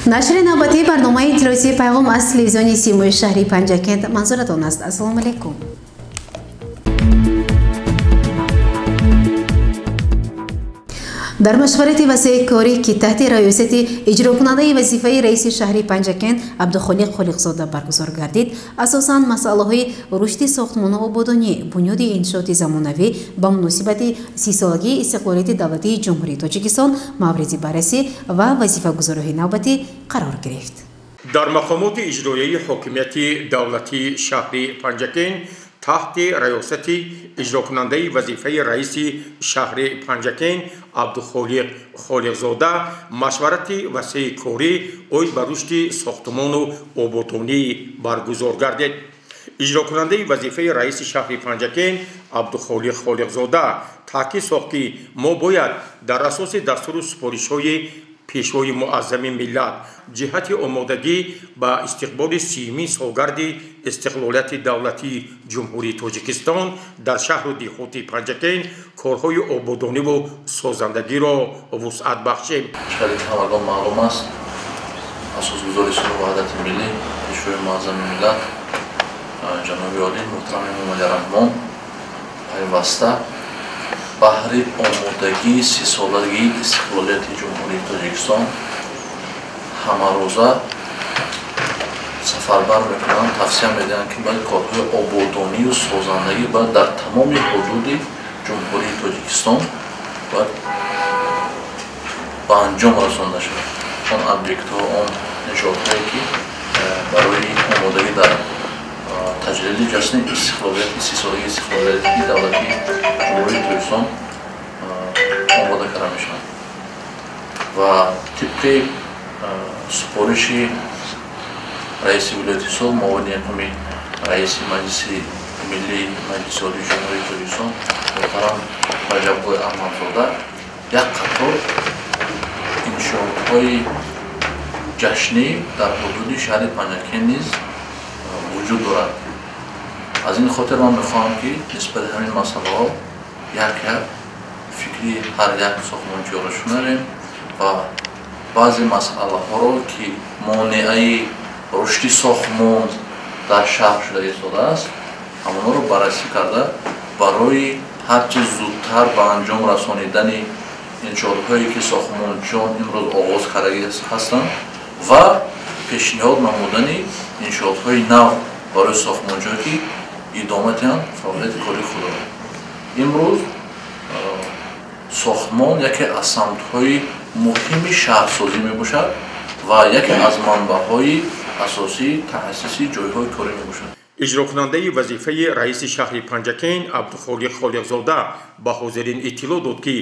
Нашри навбатии барномаи иттилоотии «Пайғом» аз телевизиони Симои шаҳри Панҷакент манзуратон аст. Ассалому алайкум. Дар машварати васеи корӣ, ки таҳти раёсати иҷрокунандаи вазифаи раиси шаҳри Панҷакент Абдухолиқ Холиқзода баргузор гардид, асосан масъалаҳои рушди сохтмону ободонӣ, бунёди иншооти замонавӣ ба муносибати 30-солагии истиқлолияти давлатии Ҷумҳурии Тоҷикистон мавриди баррасӣ ва вазифагузориҳои навбатӣ қарор гирифт. Дар мақомоти иҷроияи ҳокимияти давлатии шаҳри Панҷакент таҳти раёсати иҷрокунандаи вазифаи раиси шаҳри Панҷакент Абдухолиқ Холиқзода машварати васеи корӣ оид ба рушди сохтмону ободонӣ баргузор гардид. Иҷрокунандаи вазифаи раиси шаҳри Панҷакент Абдухолиқ Холиқзода таъкид сохт, ки мо бояд дар асоси дастуру супоришҳои пешвои муаззами миллат ҷиҳати омодагӣ ба истиқболи 30-умин солгарди истиқлолияти давлатии Ҷумҳурии Тоҷикистон дар шаҳру деҳоти Панҷакент корҳои ободониву созандагиро вусъат бахшем. Чӣ ҳамагон маълум аст, асосгузори сулҳу ваҳдати миллӣ, пешвои муаззами миллат ҷаноби олӣ муҳтарам Эмомалӣ Раҳмон пайваста баҳри омодагии 30-солагии истиқлолияти Ҷумҳурии Тоҷикистон ҳамарӯза сафарбар мекунанд, тавсия медиҳанд, ки бояд корҳои ободонию созандагӣ бояд дар тамоми ҳудуди Ҷумҳурии Тоҷикистон бояд ба анҷом расонда шавад. Он объектҳо, он иншоотҳое, ки барои омодагӣ дар таҷлили ҷашни истиқлолияти 30-солагии истиқлолияти давлатии Ҷумҳурии Тоҷикистон омода карда мешаванд ва тибқи супориши раиси вилояти Суғд, муовини якуми раиси Маҷлиси Миллии Маҷлиси Олии Ҷумҳурии Тоҷикистон муҳтарам Раҷаббой Аҳмадзода як қатор иншоотҳои ҷашнӣ дар ҳудуди шаҳри Панҷакент низ вуҷуд дорад. Аз ин хотир ман мехоҳам, ки нисбати ҳамин масъалаҳо як як фикри ҳар як сохтмончиёро шунавем ва баъзе масъалаҳоро, ки монеаи рушди сохтмон дар шаҳр шуда истодааст, ҳамонҳоро баррасӣ карда барои ҳарчи зудтар ба анҷом расонидани иншоотҳое, ки сохтмончиён имрӯз оғоз кардагӣ ҳастанд ва пешниҳод намудани иншоотҳои нав барои сохтмончиҳое, ки идома диҳанд фаъолияти кори худро. Имрӯз сохтмон яке аз самтҳои муҳими шаҳрсозӣ мебошад ва яке аз манбаъҳои асосии таъсиси ҷойҳои корӣ мебошад. Иҷрокунандаи вазифаи раиси шаҳри Панҷакент Абдухолиқ Холиқзода ба ҳозирин иттилоъ дод, ки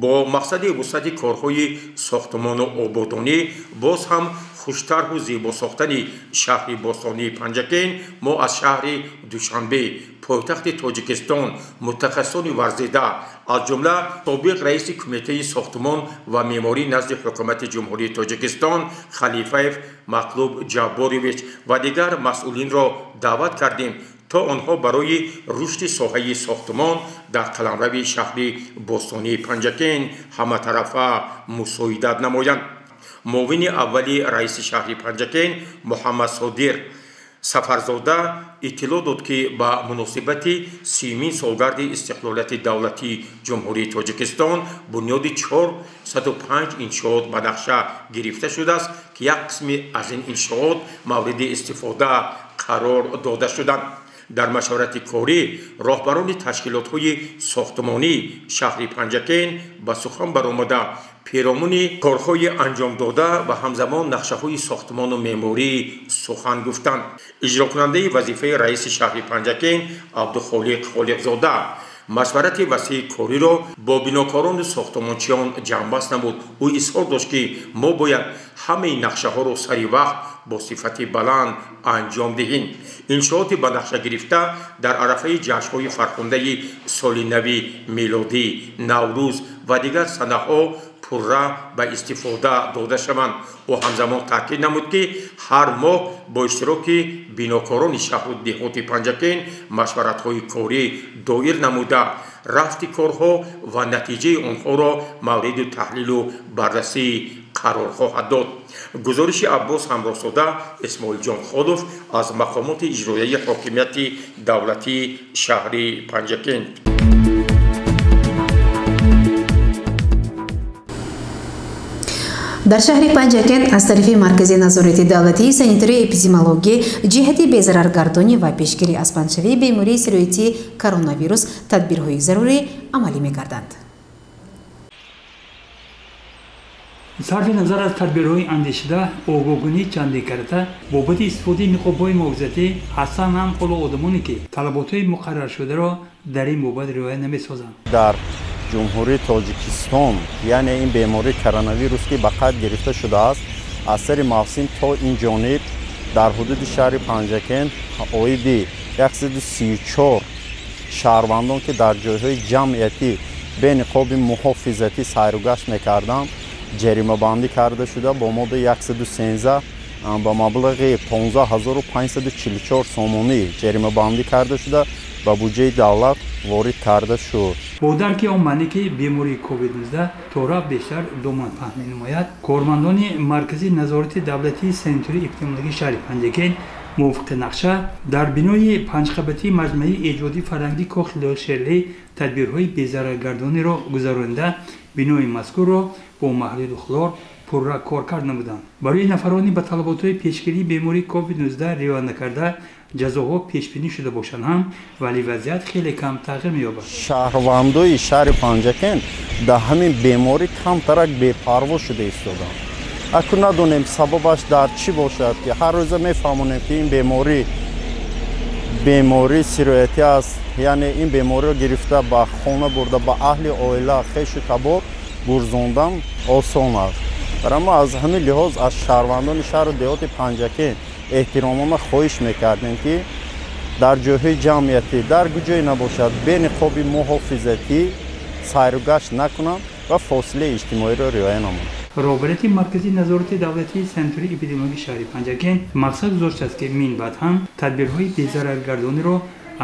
бо мақсади вусъати корҳои сохтмону ободонӣ боз ҳам хуштарҳу зебо сохтани шаҳри бостонии Панҷакент мо аз шаҳри Душанбе, пойтахти Тоҷикистон, мутахассисони варзида, аз ҷумла собиқ раиси Кумитаи сохтмон ва меъморӣ назди Ҳукумати Ҷумҳурии Тоҷикистон Халифаев Матлуб Ҷабборович ва дигар масъулинро даъват кардем, то онҳо барои рушди соҳаи сохтмон дар қаламрави шаҳри бостонии Панҷакент ҳаматарафа мусоидат намоянд. Муовини аввали раиси шаҳри Панҷакент Муҳаммадсодир Сафарзода иттилоъ дод, ки ба муносибати 30-умин солгарди истиқлолияти давлатии Ҷумҳурии Тоҷикистон бунёди 405 иншоот ба нақша гирифта шудааст, ки як қисми аз ин иншоот мавриди истифода қарор дода шуданд. Дар машварати корӣ роҳбарони ташкилотҳои сохтмонии шаҳри Панҷакент ба сухан баромада перомуни корҳои анҷомдода ва ҳамзамон нақшаҳои сохтмону меъморӣ сухан гуфтанд. Иҷрокунандаи вазифаи раиси шаҳри Панҷакент Абдухолиқ Холиқзода машварати васеи кориро бо бинокорону сохтмончиён ҷамъбаст намуд. Ӯ изҳор дошт, ки мо бояд ҳамаи нақшаҳоро сари вақт бо сифати баланд анҷом диҳем. Иншооти ба нақша гирифта дар арафаи ҷашнҳои фархундаи соли нави милодӣ, Наврӯз ва дигар санаҳо пурра ба истифода дода шаванд. Ӯ ҳамзамон таъкид намуд, ки ҳар моҳ бо иштироки бинокорони шаҳру деҳоти Панҷакент машваратҳои корӣ доир намуда рафти корҳо ва натиҷаи онҳоро мавриди таҳлилу баррасӣ қарор хоҳад дод. Гузориши Аббос Ҳамроҳзода, Исмоилҷон Холов аз мақомоти иҷроияи ҳокимияти давлатии шаҳри Панҷакент. Дар шаҳри Панҷакент аз тарафи Маркази назорати давлатии санитарию эпидемиологӣ ҷиҳати безараргардонӣ ва пешгирӣ аз паҳншавии бемории сироятии коронавирус тадбирҳои зарурӣ амалӣ мегарданд. Сарфи назар аз тадбирҳои андешида, огоҳкунии чандинкарата бобати истифодаи ниқобҳои муҳофизатӣ ҳастанд ҳам ҳоло одамоне, ки талаботҳои муқарраршударо дар ин бобат риоя намесозанд. Дар Ҷумҳурии Тоҷикистон, яъне ин бемории коронавирус, ки ба қайд гирифта шудааст, аз сари мавсим то ин ҷониб дар ҳудуди шаҳри Панҷакент оиди 134 шаҳрвандон, ки дар ҷойҳои ҷамъиятӣ бе ниқоби муҳофизатӣ сайругашт мекарданд, ҷаримабандӣ карда шуда бо моддаи 113 ба маблағи 15544 сомонӣ ҷаримабандӣ карда шуда ба буҷаи давлат ворид карда шуд. Бо дарки он маъне, ки бемории COVID-19 торафт бештар доман паҳн менамояд, кормандони Маркази назорати давлатии санитарию эпидемиологии шаҳри Панҷакент мувофиқи нақша дар бинои панҷқабатии маҷмӯаи эҷодии фарҳангии Кохи Лоиқ Шералӣ тадбирҳои безараргардониро гузаронида, бинои мазкурро бо маҳлули хлор пурра коркард намуданд. Барои нафарони ба талаботҳои пешгирии бемории COVID-19 риоя накарда ҷазоҳо пешбинӣ шуда бошанд ҳам, вале вазъият хеле кам тағйир меёбад. Шаҳрвандои шаҳри Панҷакент дар ҳамин беморӣ камтарак бепарво шуда истоданд. Акун надонем сабабаш дар чӣ бошад, ки ҳар рӯза мефаҳмонем, ки ин беморӣ сироятӣ аст, яъне ин бемориро гирифта ба хона бурда ба аҳли оила, хешу табор гурзондан осон аст. Барои мо аз ҳамин лиҳоз аз шаҳрвандони шаҳру деҳоти Панҷакент эҳтиромона хоҳиш мекардем, ки дар ҷойҳои ҷамъиятӣ, дар куҷое набошад, бе ниқоби муҳофизатӣ сайругашт накунанд ва фосилаи иҷтимоиро риоя намоянд. Роҳбарияти Маркази назорати давлатии санитарию эпидемиологии шаҳри Панҷакент мақсад гузоштааст, ки минбаъд ҳам тадбирҳои безараргардониро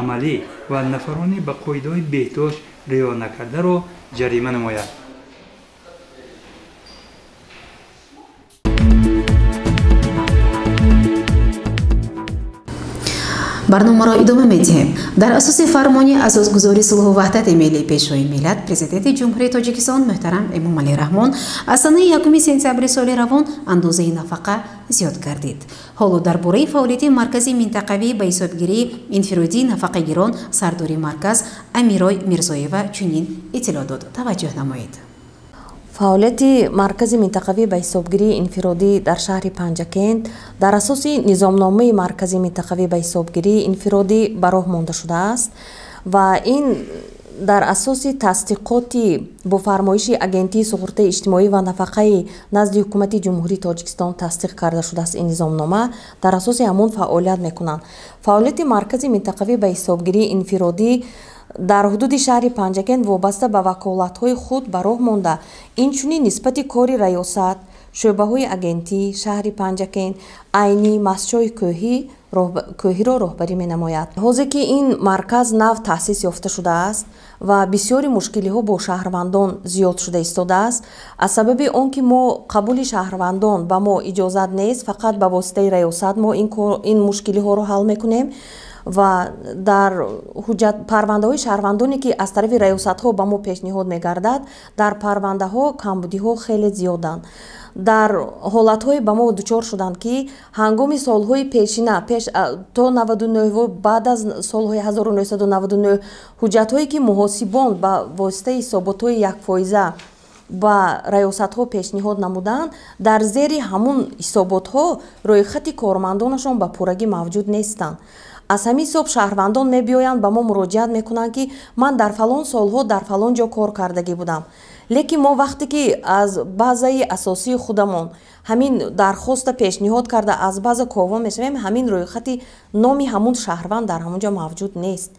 амалӣ ва нафарони ба қоидаҳои беҳдошт риоя накардаро ҷарима намояд. Барномаро идома медиҳем. Дар асоси фармони асосгузори сулҳу ваҳдати миллӣ, Пешвои миллат, Президенти Ҷумҳурии Тоҷикистон муҳтарам Эмомалӣ Раҳмон аз санаи 1 сентябри соли равон андозаи нафақа зиёд гардид. Ҳоло дар бораи фаъолияти маркази минтақавӣ ба ҳисобгирии инфиродии нафақагирон сардори марказ Амирой Мирзоева чунин иттилоъ дод. Таваҷҷӯҳ намоед. Фаъолияти маркази минтақавӣ ба ҳисобгирии инфиродӣ дар шаҳри Панҷакент дар асоси низомномаи маркази минтақавӣ ба ҳисобгирии инфиродӣ ба роҳ монда шудааст ва ин дар асоси тасдиқоти бо фармоиши Агентии суғуртаи иҷтимоӣ ва нафақаи назди Ҳукумати Ҷумҳурии Тоҷикистон тасдиқ карда шудааст. Ин низомнома дар асоси ҳамон фаъолият мекунанд. Фаъолияти маркази минтақавӣ ба ҳисобгирии инфиродӣ дар ҳудуди шаҳри Панҷакент вобаста ба ваколатҳои худ ба роҳ монда, инчунин нисбати кори раёсат, шӯъбаҳои агентӣ шаҳри Панҷакент, Айнӣ, Мастчои кӯҳиро роҳбарӣ менамояд. Ҳозир ки ин марказ нав таъсис ёфта шудааст ва бисёри мушкилиҳо бо шаҳрвандон зиёд шуда истодааст, аз сабаби он ки мо қабули шаҳрвандон ба мо иҷозат нест, фақат ба воситаи раёсат мо ин мушкилиҳоро ҳал мекунем ва дар ҳуҷҷат парвандаҳои шаҳрвандоне, ки аз тарафи раёсатҳо ба мо пешниҳод мегардад, дар парвандаҳо камбудиҳо хеле зиёданд. Дар ҳолатҳое ба мо дучор шуданд, ки ҳангоми солҳои пешина, пеш то 99, баъд аз солҳои 1999 ҳуҷҷатҳое, ки муҳосибон ба воситаи ҳисоботҳои якфоиза ба раёсатҳо пешниҳод намуданд, дар зери ҳамун ҳисоботҳо рӯйхати кормандонашон ба пуррагӣ мавҷуд нестанд. Аз ҳамин ҳисоб шаҳрвандон мебиёянд, ба мо муроҷиат мекунанд, ки ман дар фалон солҳо дар фалон ҷо кор кардагӣ будам. Лекин мо вақте ки аз базаи асосии худамон ҳамин дархоста пешниҳод карда аз база ковон мешавем, ҳамин рӯйхати номи ҳамун шаҳрванд дар ҳамун ҷо мавҷуд нест.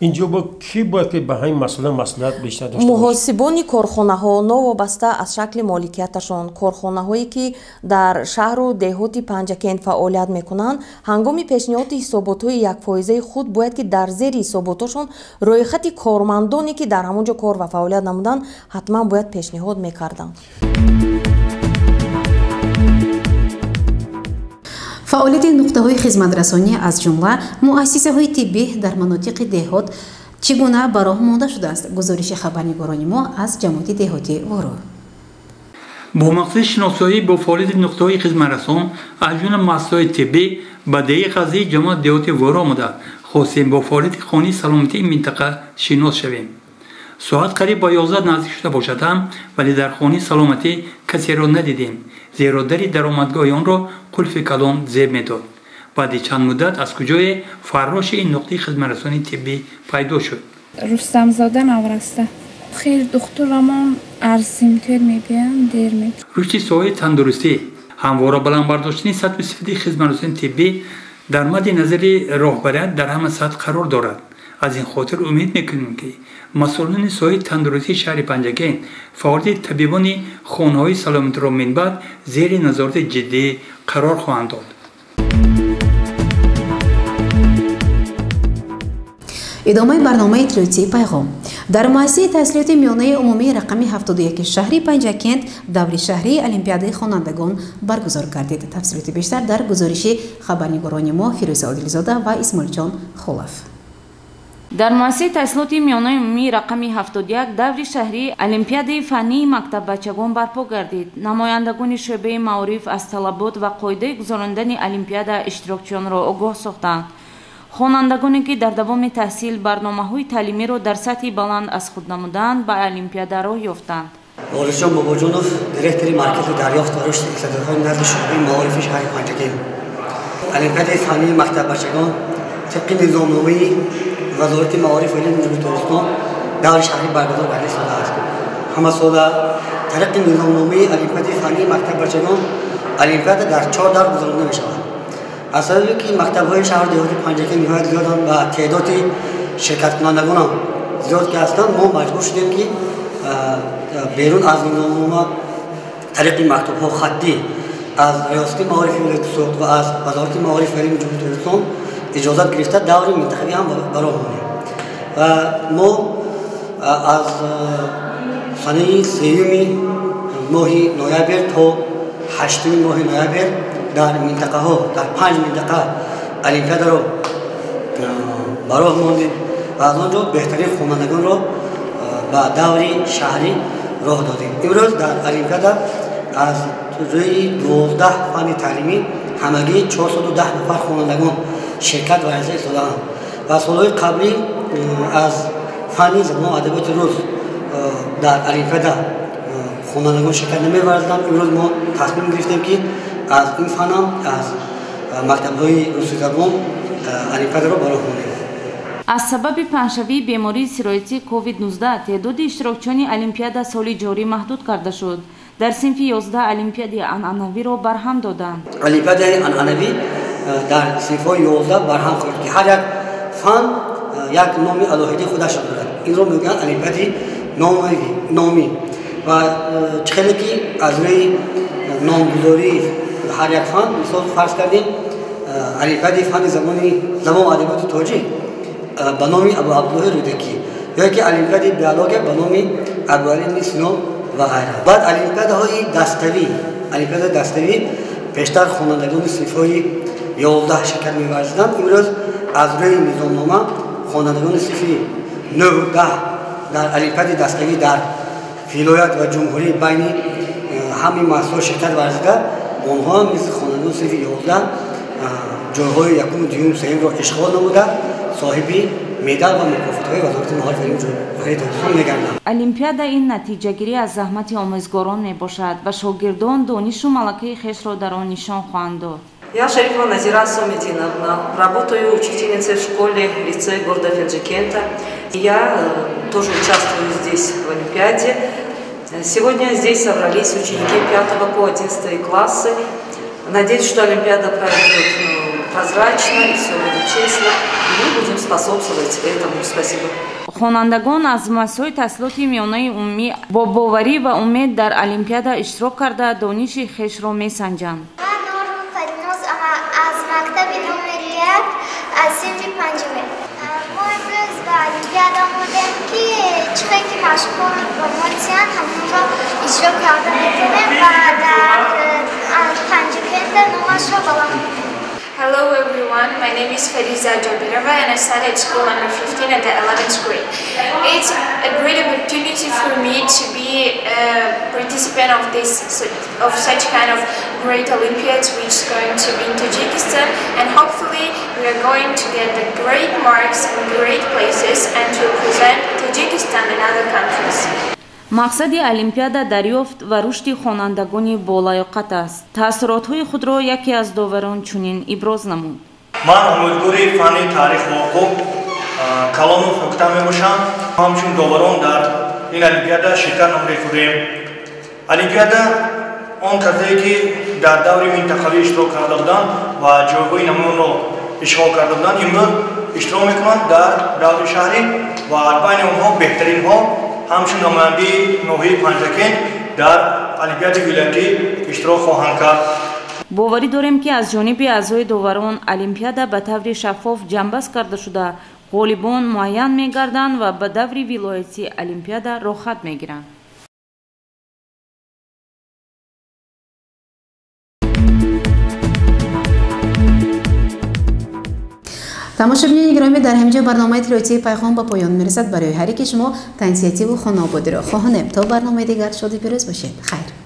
Инҷо бо кӣ бояд ки ба ҳамин масъала маслиҳат бештар дошта бошад? Муҳосибони корхонаҳо новобаста аз шакли моликияташон, корхонаҳое ки дар шаҳру деҳоти Панҷакент фаъолият мекунанд, ҳангоми пешниҳоди ҳисоботҳои якфоизаи худ бояд ки дар зери ҳисоботҳошон рӯйхати кормандоне ки дар ҳамон ҷо кор ва фаъолият намуданд, ҳатман бояд пешниҳод мекарданд. Фаъолияти нуқтаҳои хизматрасонӣ, аз ҷумла муассисаҳои тиббӣ дар манотиқи деҳот чӣ гуна ба роҳ монда шудааст? Гузориши хабарнигорони мо аз ҷамоати деҳоти Воро. Бо мақсади шиносоӣ бо фаъолияти нуқтаҳои хизматрасон, аз ҷумла муассисаҳои тиббӣ, ба деҳаи Ғазии ҷамоати деҳоти Воро омада хостем бо фаъолияти хонаи саломатии минтақа шинос шавем. Соат қариб ба 11 наздик шуда бошад ҳам, вале дар хонаи саломатӣ касеро надидем, зеро дари даромадгоҳи онро қулфи калон зеб медод. Баъди чанд муддат аз куҷое фарроши ин нуқтаи хизматрасонии тиббӣ пайдо шуд. Рустамзода Навраста. Хел духтурамон арзимтер мебиям, дер мебиям. Рушди соҳаи тандурустӣ, ҳамвора баланд бардоштани сатҳу сифати хизматрасонии тиббӣ дар мадди назари роҳбарият дар ҳама сатҳ қарор дорад. Аз ин хотир умед мекунем, ки масъулони соҳаи тандурустии шаҳри Панҷакент фаъолияти табибони хонаҳои саломатиро минбаъд зери назорати ҷиддӣ қарор хоҳанд дод. Идомаи барномаи иттилоотии пайғом. Дар муассисаи таҳсилоти миёнаи умумии рақами 71 шаҳри Панҷакент даври шаҳрии олимпиадаи хонандагон баргузор гардид. Тафсилоти бештар дар гузориши хабарнигорони мо Фирӯза Одилзода ва Исмоилҷон Холов. Дар муассисаи таҳсилоти миёнаи умумии рақами 71 даври шаҳрии олимпиадаи фаннии мактаббачагон барпо гардид. Намояндагони шӯъбаи маориф аз талабот ва қоидаи гузаронидани олимпиада иштирокчиёнро огоҳ сохтанд. Хонандагоне ки дар давоми таҳсил барномаҳои таълимиро дар сатҳи баланд аз худ намуданд, ба олимпиада роҳ ёфтанд. Ғолибҷон Бобоҷонов, директори маркази дарёфт ва рушди истеъдодҳои назди шӯъбаи маорифи шаҳри Панҷакент. Олимпиадаи фаннии мактаббачагон тибқи низомномаи Вазорати маориф ва илми Ҷумҳурии Тоҷикистон даври шаҳрӣ баргузор гардида истодааст. Ҳамасола тариқи низомномаи олимпиадаи фаннии мактаббачагон олимпиада дар 4 давр гузаронида мешавад. Аз сабабе ки мактабҳои шаҳру деҳоти Панҷакент ниҳоят зиёданд ва теъдоди ширкаткунандагонам зиёд ки ҳастанд, мо маҷбур шудем, ки берун аз низомнома тариқи мактубҳо хаттӣ аз Риёсати маорифи вилояти Суғд ва аз Вазорати маориф ва илми Ҷумҳурии Тоҷикистон иҷозат гирифта даври минтақавӣ ҳам ба роҳ монем. Ва мо аз санаи 3 моҳи ноябр то 8 моҳи ноябр дар минтақаҳо, дар 5 минтақа олимпиадаро ба роҳ мондем ва аз он ҷо беҳтарин хонандагонро ба даври шаҳрӣ роҳ додем. Имрӯз дар олимпиада аз рӯи 12 фанни таълимӣ ҳамагӣ 410 нафар хонандагон ширкат варзида истодаанд ва солҳои қаблӣ аз фанни забон адабиёти рус дар олимпиада хонандагон ширкат намеварзиданд. Имрӯз мо тасмим гирифтем, ки аз ин фанам аз мактабҳои русизабон олимпиадаро ба роҳ монем. Аз сабаби паҳншавии бемории сироятии COVID-19 теъдоди иштирокчиёни олимпиада соли ҷорӣ маҳдуд карда шуд. Дар синфи 11 олимпиадаи анъанавиро барҳам доданд. Олимпиадаи анъанавӣ дар синфҳои 11 барҳам хӯрд, ки ҳар як фан як номи алоҳидаи худашро дорад. Инро мегӯянд олимпиадаи номӣ ва чӣ хеле ки аз рӯи номгузории ҳар як фан, мисол фарз кардем, олимпиадаи фанни забон ва адабиёти тоҷик ба номи Абу Абдуллоҳи Рӯдакӣ ё ки олимпиадаи биология ба номи Абуалӣ ибни Сино ва ғайра. Баъд олимпиадаҳои даставӣ, олимпиадаи даставӣ пештар хонандагони синфҳои 11 ширкат меварзиданд. Имрӯз аз рӯи низомнома хонандагони синфи 9 10 дар олимпиадаи даставӣ дар вилоят ва ҷумҳурӣ байни ҳамин муассисаҳо ширкат варзида, онҳо ҳам мисли хонандагони синфи 11 ҷойҳои якуму дуюм сеюмро ишғол намуда соҳиби медал ва мукофотҳои Вазорати маориф ва илми Ҷумҳурии Тоҷикистон мегарданд. Олимпиада ин натиҷагирӣ аз заҳмати омӯзгорон мебошад ва шогирдон донишу малакаи хешро дар он нишон хоҳанд дод. Я Шарифова Назира Сомединовна, работаю учительницей в школе лицее города Пенджикента. Я тоже участвую здесь в Олимпиаде. Сегодня здесь собрались ученики 5 по 11 классы. Надеюсь, что Олимпиада пройдет прозрачно и все будет честно. И мы будем способствовать этому. Спасибо. Хонандагон аз муассисаҳои таҳсилоти миёнаи умумӣ бо боварӣ ва умед дар олимпиада иштирок карда дониши хешро месанҷанд. Ман Нуру Фаринуз аз мактаби номери 1 аз синфи 5. Мо имрӯз ба олимпиада омадем, ки чӣ хел ки машқҳоро ба мо диҳанд, ҳамонро иҷро карда метавонем ва дар Панҷакента номашро баланд кунем. Hello everyone, my name is Fariza Jabirova and I study at school number 15 at the 11th grade. It's a great opportunity for me to be a participant of such kind of great Olympiads which is going to be in Tajikistan, and hopefully we are going to get the great marks and great places and to represent Tajikistan and other countries. Мақсади олимпиада дарёфт ва рушди хонандагони болаёқат аст. Таассуротҳои худро яке аз доварон чунин иброз намуд. Ман омӯзгори фанни таърих ва ҳуқуқ Калонов Ҳуктам мебошам. Ҳамчун доварон дар ин олимпиада ширкат намуда. Олимпиада он касое ки дар даври минтақавӣ иштирок карда буданд ва ҷойгоҳи намунаро ишғол карда буданд, имрӯз иштирок мекунанд дар даври шаҳрӣ ва байни онҳо беҳтаринҳо ҳамчун намояндаи ноҳияи Панҷакент дар олимпиадаи вилоятӣ иштирок хоҳанд кард. Боварӣ дорем, ки аз ҷониби аъзои доварон олимпиада ба таври шаффоф ҷамъбаст карда шуда, ғолибон муайян мегарданд ва ба даври вилоятии олимпиада роҳхат мегиранд. Тамошобинони гиромӣ, дар ҳамин ҷо барномаи иттилоотии Пайғом ба поён мерасад. Барои ҳар яки шумо тансиҳативу хонаободиро хоҳонем. То барномаи дигар шоду пирӯз бошед. Хайр.